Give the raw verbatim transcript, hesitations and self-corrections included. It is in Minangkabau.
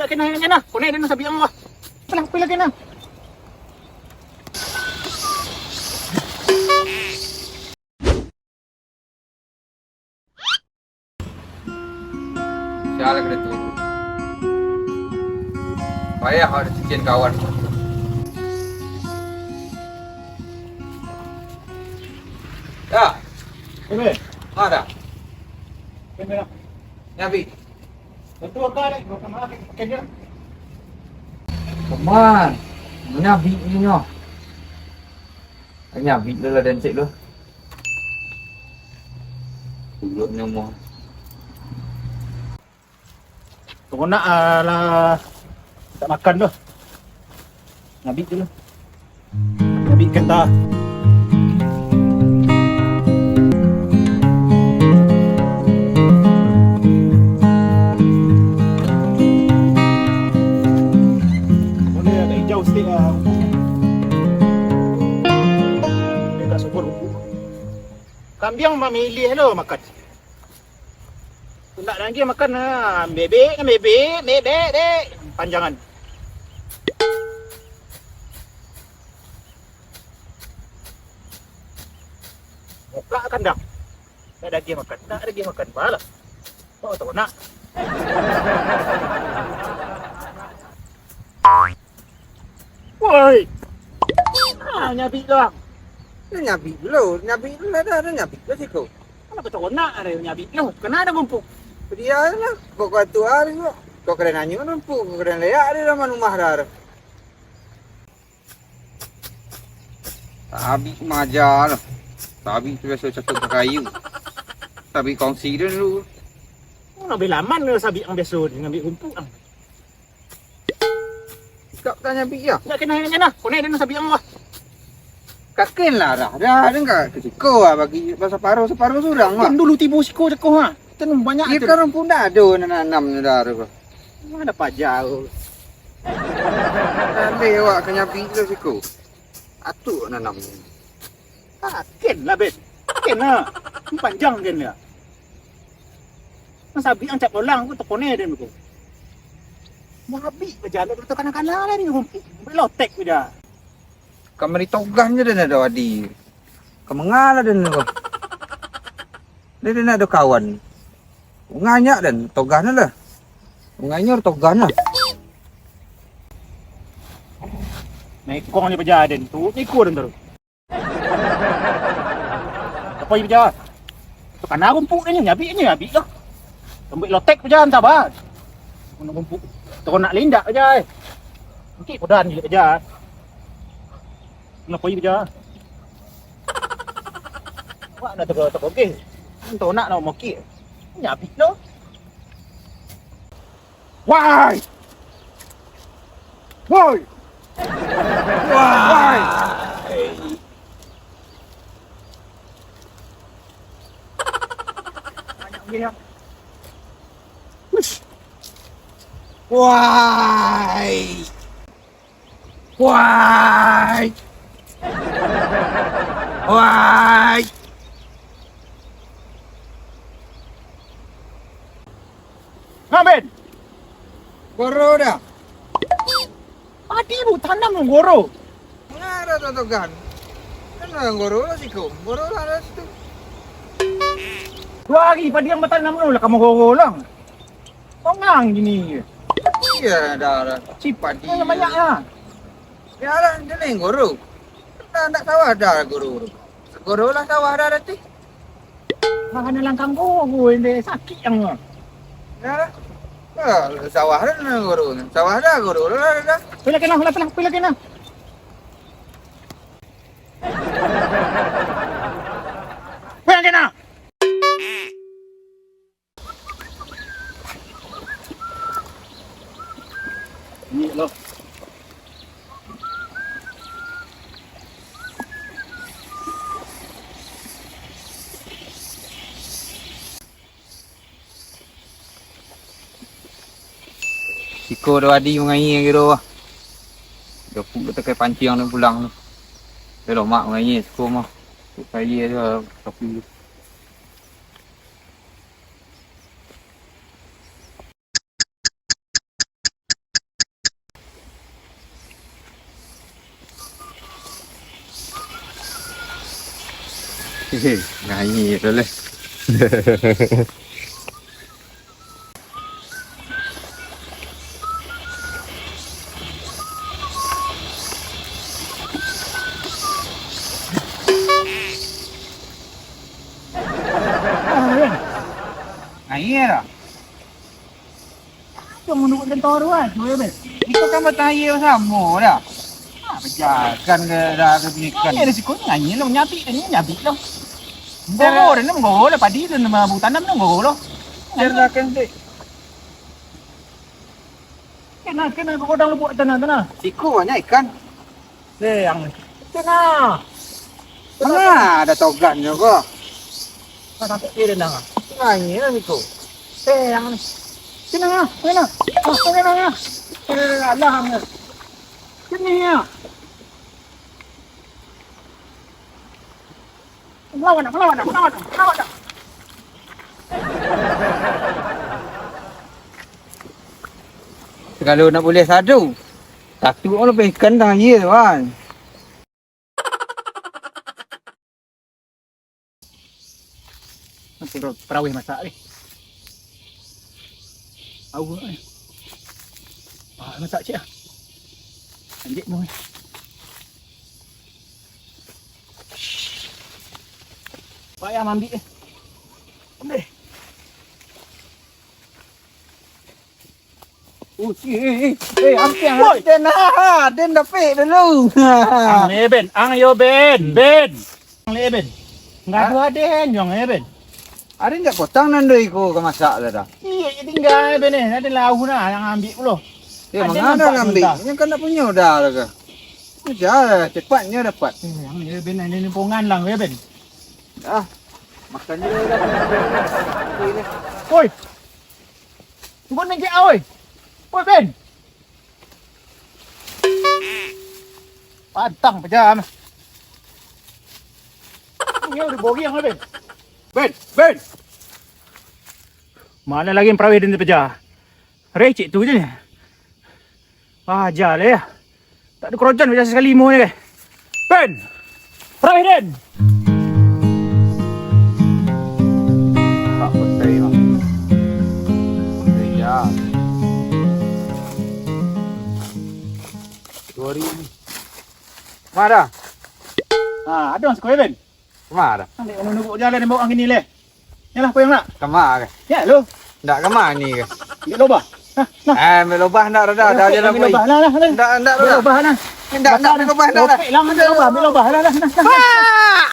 Kena, kena. Kena, kena sabiang wah. Kena, kena, kena. Sial kena tu. Payah ada cincin kawan. Ya. Ini. Ada. Ini. Nyabi. Betul kan? Bukan maaf, pakai dia. Teman, nyabi inyo. Nyabi lo lah dencek lo. Tuluknyo mo. Tunggu nak, ah, lah tak makan tu. Nyabi tu lah. Nyabi kata. Boleh agak hijau sikit lah. Dia tak subur. Kambiang mamilih lo makan. Nak lagi makan, ah, bebek, bebek, bebek, dek. Panjangan. Buka kandang. Nak daging makan, nak daging makan. Balah. Kau tahu nak? Woi. Ah, nyabi lah. Nyabi lo, nyabi lo dah, dah nyabi lo siko. Kalau kata kau nak ada nyabi lo, kena ada gumpuk. Dia lah, kau kau tu hari kau. Kau kena nanyo gumpuk, kau kena leak dia dalam rumah dah. Tabik maja lah. Tabik tu biasa cakap ka kayu. Tabik kongsi dia dulu. Oh, nak belaman lah sabik yang biasa ni, ngambil rumput ang. Sikap tanya bik ya. Nak kena dengan jenah. Kau ni ada nak sabik yang wah. Kakin lah dah. Dah, dah enggak ke siko lah bagi separo-separo surang lah. Kan dulu tibo siko ceko ha. Tenung banyak. Dia tu. Kan rumput dah ada nanam ni dah tu. Mana paja tu. Nanti awak ke nyabi tu siko. Atuk nanam. Kakin lah, Ben. Kakin lah. Ni panjang kan dia. Mas abik ang cap lolang tu tekone den tu. Mabik bajalan tu kana-kana lah ni rumput. Sampai lotek tu dah. Kamari togan je den ado adi. Kamangala den tu. Dia den ado kawan. Nganyak den togan lah. Nganyur togan lah. Naik kong ni paja den tu, ikut den terus. Apa yang pecah? Tekan aku empuk ni, nyabik ni, nyabik lah. Sampai lotek pecah, entah bah. Kena empuk. Toko nak lindak pecah eh. Mungkin kodan je pecah. Kenapa yang pecah? Wak nak toko-toko ke? Entah nak nak mokik. Nyabik lah. Wai! Woi! Wai! Banyak gila. Uish. Wai! Wai! Wai! Ngaben? Goro dah. Padi bu tanam lu goro. Ngara tu togan. Kan goro lah siku. Goro lah ada situ. Dua hari padi yang batanam lu lah kamu goro lah. Ongang gini. Iya dah, dah. Cipadi. Banyak-banyak lah. Ya lah, dia ni goro. Dah tak sawah dah goro. Goro lah sawah dah nanti. Makan langkang goro ini sakit yang. Ya lah. Ah, sawah dah goro. Sawah dah goro lah dah. Pilih kena, pilih kena, pilih kena. Pilih kena. Ni lo. Siko do adi mangaia kiro ah. Dapuk do takai panciang do pulang tu. Dah lomak mangaia siko mah. Tuk kaia tu tapi. Hehe, ngayi tu leh. Ngayi dah. Iko menurut kentang aru ajo yo, Ben. Iko kan batang aia samo dah. Ah, bajakan ke dah ke binikan. Aia di siko ni aia lah, nyabik dah ni, nyabik lah. Menggogo dah ni, menggogo lah. Padi tu nama bu tanam ni menggogo lah. Biar lah kan, Dek. Kena, kena ke godang lubuk tanah, tanah. Siko banyak ikan. Eh, yang ni. Tengah. Tengah ada togan juga. Kau sampai dia dendang ah. Tengah ni lah, Miko. Eh, yang ni. Sini ah, sini ah. Ah, sini ah. Eh, alah, ni. Sini ah. Melawan dah, melawan dah, melawan dah, melawan dah. Kalau nak boleh satu, satu orang lebih ikan dah ye tu kan. Aku dah parawih masak ni. Au ni. Ah, masak cik ah. Anjik mau. Payah mambik eh. Ambil. Usi, eh, eh, eh, ampiang, woi. Den, ah, den dapik dulu. Ang le, Ben, ang yo, Ben, Ben. Ang le, Ben. Enggak ada den, jong le, Ben. Ari ndak potang nan doi ko ka masak lah dah. Iya, iya, tinggal, Ben, eh. Ada lau nah, yang ambil pulo. Ya, ada mangana nampak ngambil? Dah. Yang kan nak punyo dah lah ka. Udah, cepatnya dapat. Eh, ang le, Ben, ini limpongan lang, ya, Ben. Ah, makannya dah. Woi. Tunggu ni, Cik, oi. Woi, Ben. Pantang pajam. Ini udah boring lah, Ben. Ben, Ben. Mana lagi yang parawih dan pajam? Recek tu je ni. Aja lah ya. Tak ada kerojan macam sekali limo ni, guys. Ben! Raih, Den! Tak percaya, Bang. Iya. Dua ribu. Mana? Ha, ada masuk kau, Ben? Kama dah? Ambil anu nunggu jalan yang bawa angin ni leh. Yalah, payung nak? Kama ke? Ya, lo. Ndak kama ni ke? Ambil lobah. Nah, nah. Eh, ambil lobah ndak, Rada. Dah jalan ambil lobah. Nah, nah, nah. Ndak, ndak, Rada. Ambil lobah, nah. Ndak, ndak, ambil lobah, ndak, Rada. Lah, ambil lobah, ambil lobah. Lah, lah, nah, nah.